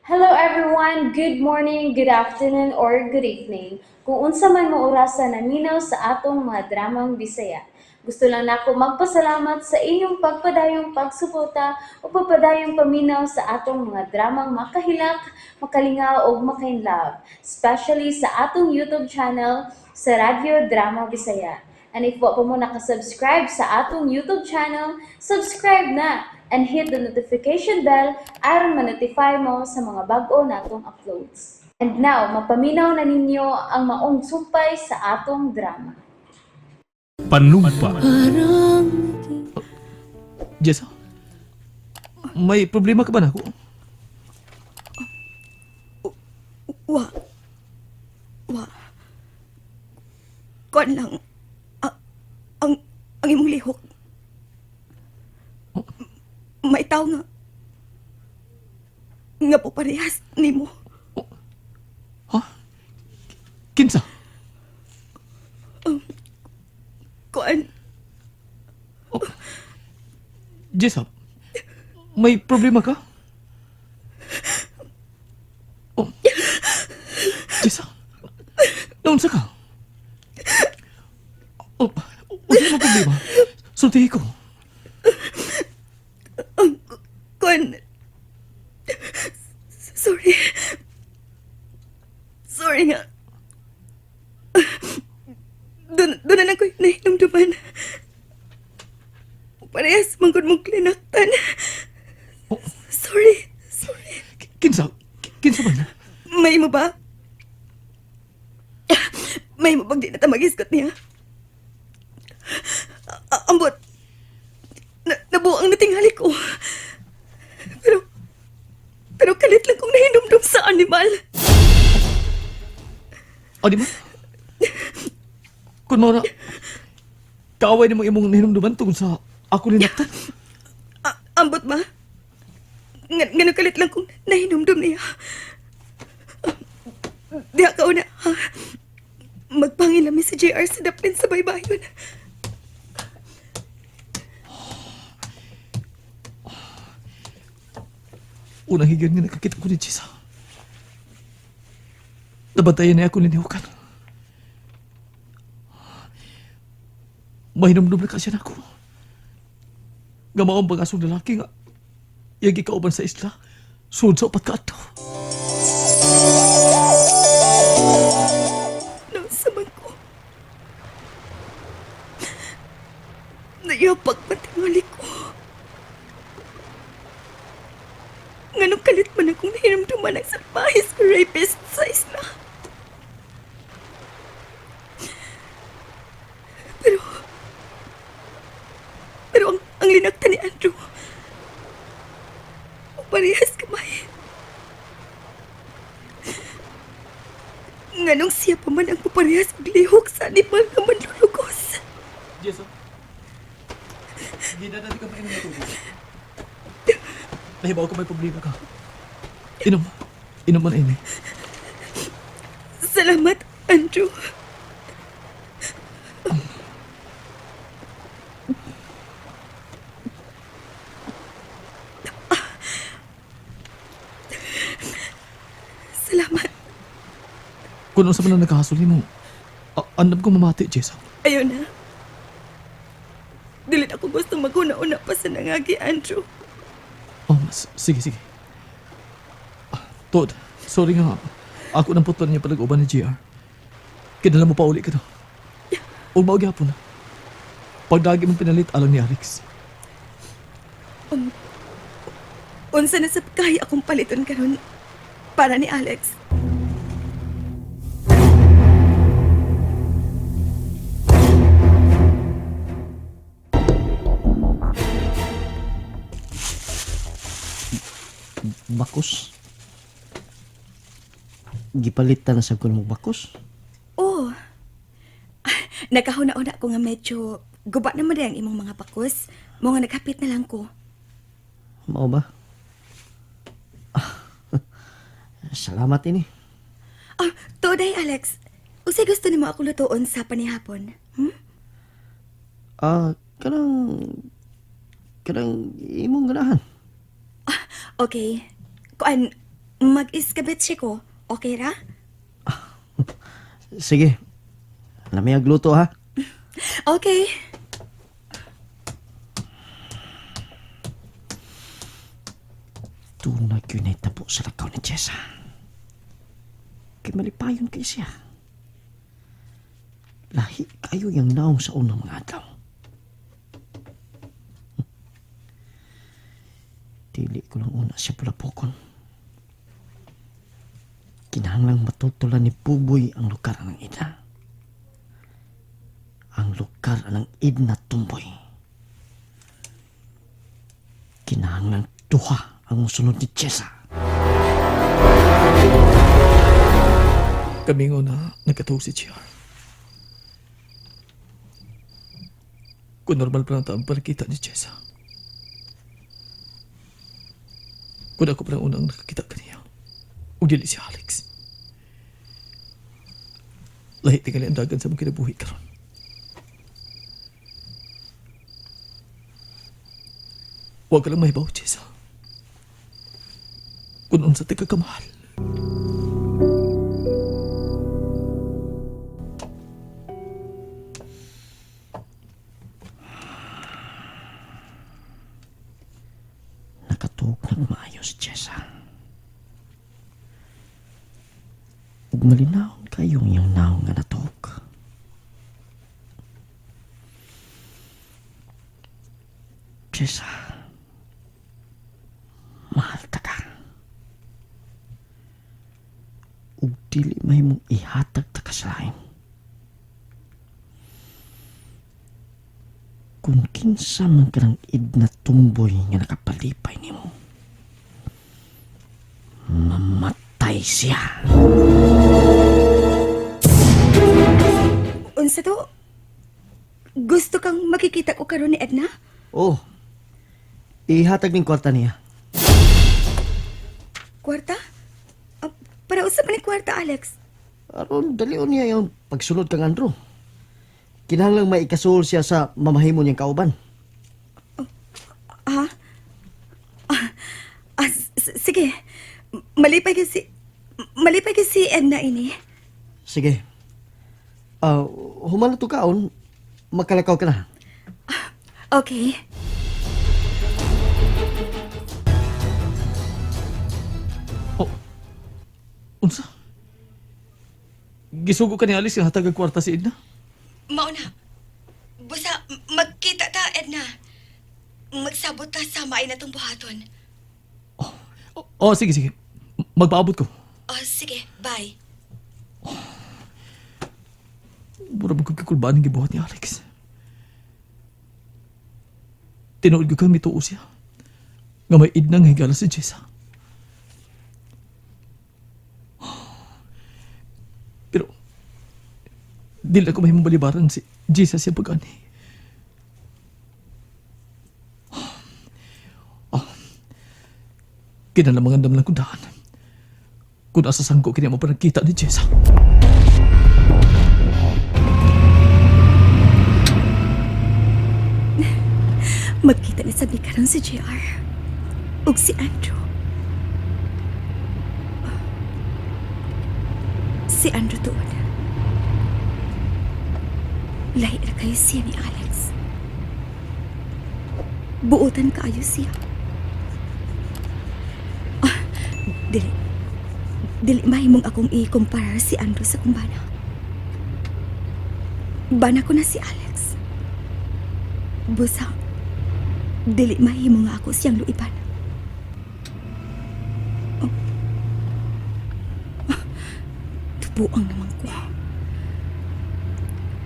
Hello everyone! Good morning, good afternoon, or good evening. Kung unsa man mo orasa naminaw sa atong mga dramang Bisaya. Gusto lang nako magpasalamat sa inyong pagpadayong pagsuporta o pagpadayong paminaw sa atong mga dramang makahilak, makalingaw ug makainlove, especially sa atong YouTube channel sa Radyo Drama Bisaya. And if wa pa mo nakasubscribe sa atong YouTube channel, subscribe na and hit the notification bell aron ma-notify mo sa mga bag-o natong uploads. And now, mapaminaw na ninyo ang maong sumpay sa atong drama. Panumpa. Jessa, may problema ka ba nako? Wa. Wa. Kuan lang. Ang imong lihok. May tao nga. Nga po parehas nimo. Ha? Kinsa? Kuan. Jessa, may problema ka? Oh. Jessa, naunsa ka? Oh, unsa mo problema? Sultihi ko. Kuan. Sorry. Sorry nga. Doon na lang ko'y nahinumduman. Parehas, manggod mong klinaktan. Oh. Sorry. Sorry. Kinsa? Kinsa man? May mo ba? May mo bang di na ta magisgot niya? Ambot. Nabuang natinghali ko. Pero kalit lang kong nahinumdum sa animal. O, di ba? Kung maura, kaaway ni mo imong hinumduman tungkol sa ako linaktan. Ambot ba? Nga kalit lang kong nahinumdum niya. Diha ka una, ha? Magpangilami si JR sa daplin sa baybayon. Unang higyan nga nakakita ko ni Jessa. Nabantayan niya ako linihukan. Mahinumdum na kasi nako. Nga maong pag-asong lalaki nga iyang gikauban sa isla, sud sa upat ka adlaw. Nausaman ko. Nayapag matingali ko. Nganong kalit man akong nahinumduman ang salbahis ka rapist sa isla. Pero ang linakta ni Andrew, parehas kamay. Nganong siya pa man ang paparehas og lihok sa animal nga manlulugos. Jessa, hindi na natin ka mainom na tubig. Nahibaw ka may problema ka. Inom. Inom mo na ini. Salamat, Andrew. Salamat. Kung unsa man ang nagkahasol nimo, andam ko mamati, Jessa. Ayun na. Dili na ako gusto maghuna-una pa sa nangagi, Andrew. Oh, sige, sige. Tod, sorry nga. Ako nang putol niya palag-uban ni JR. Kinala mo pa uli ka to. Ug mao gyapon na. Pagdagi mong pinalit alang ni Alex. Unsa na sa kaya akong paliton karon para ni Alex. Bakos. Gipalitan na sa ko ng bakos. Oh. Nakahuna-una ko nga medyo guba naman ang imong mga bakos. Mo nga naghapit na lang ko. Mao ba? Salamat ini. Oh, today Alex. Usay gusto nimo ako lutuon sa panihapon? Hmm? Kanang imong ganahan. Okay. Kuan, Mag-iskabetche ko. Okay ra? Sige. Lami ang luto ha. Okay. Tunay yun ay tabo sa lakaw ni Jessa. Kay malipayon kay siya. Lahi kayo yung naong sa unang mga adlaw. Dili ko lang una siya pulapokon. Kinahanglang matutulan ni Buboy ang lugar ng ina. Ang lugar ng Edna Tumboy. Kinahanglang duha ang musunod ni Jessa. Kami nga na nagkatuog si JR. Kung normal pa lang taong panakita ni Jessa. Kung ako pa lang unang nakakita kaniya. O dili si Alex. Lahi tingali ang dagan sa mong kinabuhi karon. Huwag ka lang mahibaw, Jessa. Kung unsa ti ka kamahal. Nakatuog ng maayos, Jessa. Ug malinawon kayong iyong naong nga natuog. Jessa, mahal ta ka. Ug dili mahimong ihatag ta ka sa lain. Kung kinsa man ka ng id na tumboy nga nakapalipay nimo, mamatay siya. Unsa to? Gusto kang makikita ko karon ni Edna? Oh, ihatag ning kwarta niya. Kwarta? Ah, para usa pa ni kwarta, Alex. Aron, dalion niya yung pagsunod kang Andrew. Kinahanglang maikasuol siya sa mamahimo niyang kauban. Ha? Ah, sige. Malipay kay si Edna ini. Sige. Ah, humano to kaon, makalakaw ka na. Okay. Oh. Unsa? Gisugo ka ni Alice nga hatag ang kwarta si Edna? Mauna. Busa, magkita ta, Edna. Magsabot ta sa maay na tong buhaton. Oh, oh, sige, sige. Magpaabot ko. Oh, sige. Bye. Mura ba kong kikulbaan ang gibuhat ni Alex? Tinuod ko kang mituo siya. Nga may idna nga higala si Jessa. Pero, di lang ko mahimong balibaran si Jessa siya pag-ani. Ah, kinalamangan lang kong daan. Kung asa sangko kini mo pa nagkita ni Jessa. Magkita na sabi karon si JR. Ug si Andrew. Si Andrew tuod. Lahi ra kayo siya ni Alex. Buotan kaayo siya. Ah, dili. Dili mahimong akong i-compare si Andrew sa kumbana. Bana ko na si Alex. Busa, dili mahimo nga ako siyang luipan. Oh. Ah, tubuang naman ko.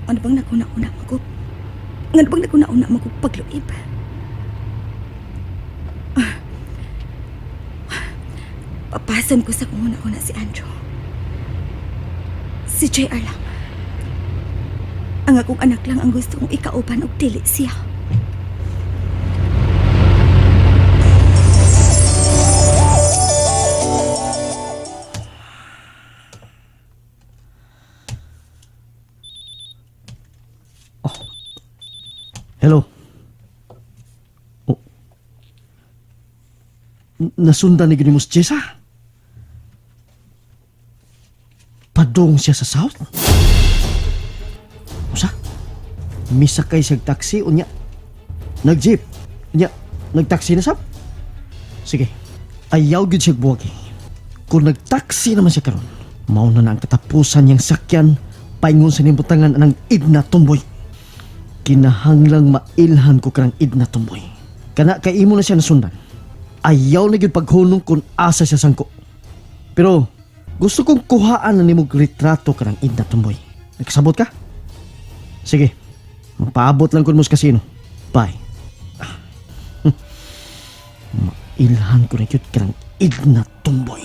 Ano bang naguna-una mo ko? Ano bang naguna-una mo ko pagluib? Ah. Papasan ko sa kung una-una si Andrew. Si JR lang. Ang akong anak lang ang gusto kong ikauban og dili siya. Hello. Oh. Nasundan ni gini mo si Jessa. Padung siya sa south? Usa? Misakay siyang taxi unya. Nag-jeep. Unya, nagtaxi na sab? Sige. Ayaw gyud siya buwagi. Kung nagtaxi naman siya karon, mao na na ang katapusan niyang sakyan paingon sa nimbutangan anang Edna Tumboy. Kinahanglang mailhan ko kanang Edna Tumboy. Kana kay imo na siya nasundan. Ayaw na gyud paghunong kung asa siya sangko. Pero gusto kong kuhaan na nimog retrato kanang Edna Tumboy. Nakasabot ka? Sige. Magpaabot lang kun mo sa kasino. Bye. Mailhan ko na gyud kanang Edna Tumboy.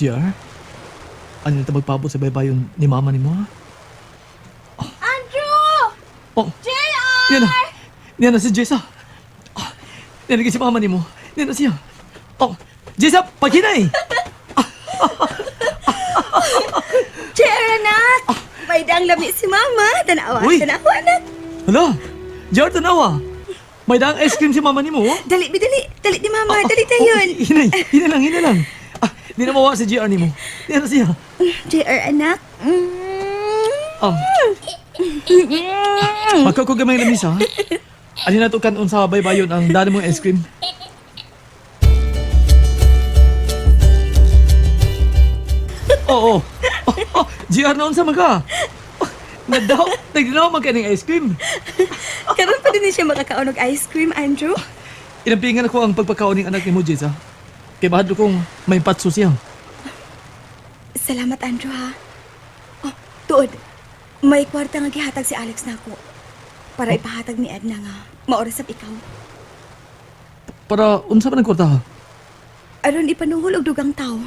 JR? Ano na magpaabot sa baybayon ni mama ni mo, ha? Andrew! Oh, JR! yan na. Yan na si Jessa. Ah, yan na si mama ni mo. Yan na siya. Oh, Jessa, paghinay! JR, anak! May daang lami si mama. Tanawa, Uy! tanawa, anak. Hala, JR, tanawa. May daang ice cream si mama ni mo. Oh. Dali, bi, dali. Dali ni mama. Dali tayo. Oh, hinay, hinay lang, hinay lang. Ah, di na mawa si JR ni mo. Yan na siya. JR, anak. Ah, magkako gamay lamisa. Ano na to kanon sa baybayon ang dali mong ice cream? Oo. Oh, oh, GR na unsa man ka? Oh, nadaw, nagdinaw man ka ning ice cream. Karon pa din siya makakaon og ice cream, Andrew. Inampingan ako ang pagpakaon ng anak ni mo, Jessa. Kay mahadlo kong may patso siya. Salamat, Andrew, ha. Oh, tuod. May kwarta nga gihatag si Alex nako. Para ipahatag ni Edna nga maoras ikaw. Para unsa man ang kwarta ha? Aron ipanuhol og dugang tawo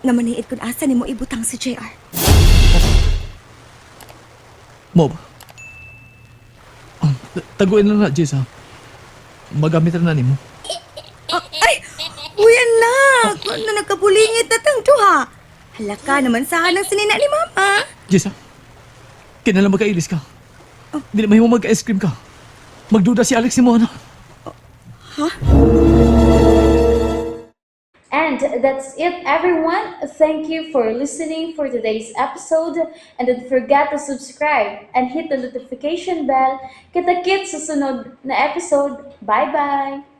nga maniid kun asa nimo ibutang si JR. Mo ba? Ah, taguin lang na, Jessa. Magamit na nimo. Ah, ay! Uy, anak! Ano nagkabulingit na tang duha? Hala ka naman sa ng sinina ni Mama. Jessa, kinala magkailis ka. Di na mahimo mag-ice cream ka. Magduda si Alex ni mo, ano? And that's it, everyone. Thank you for listening for today's episode. And don't forget to subscribe and hit the notification bell. Kita-kits sa sunod na episode. Bye-bye!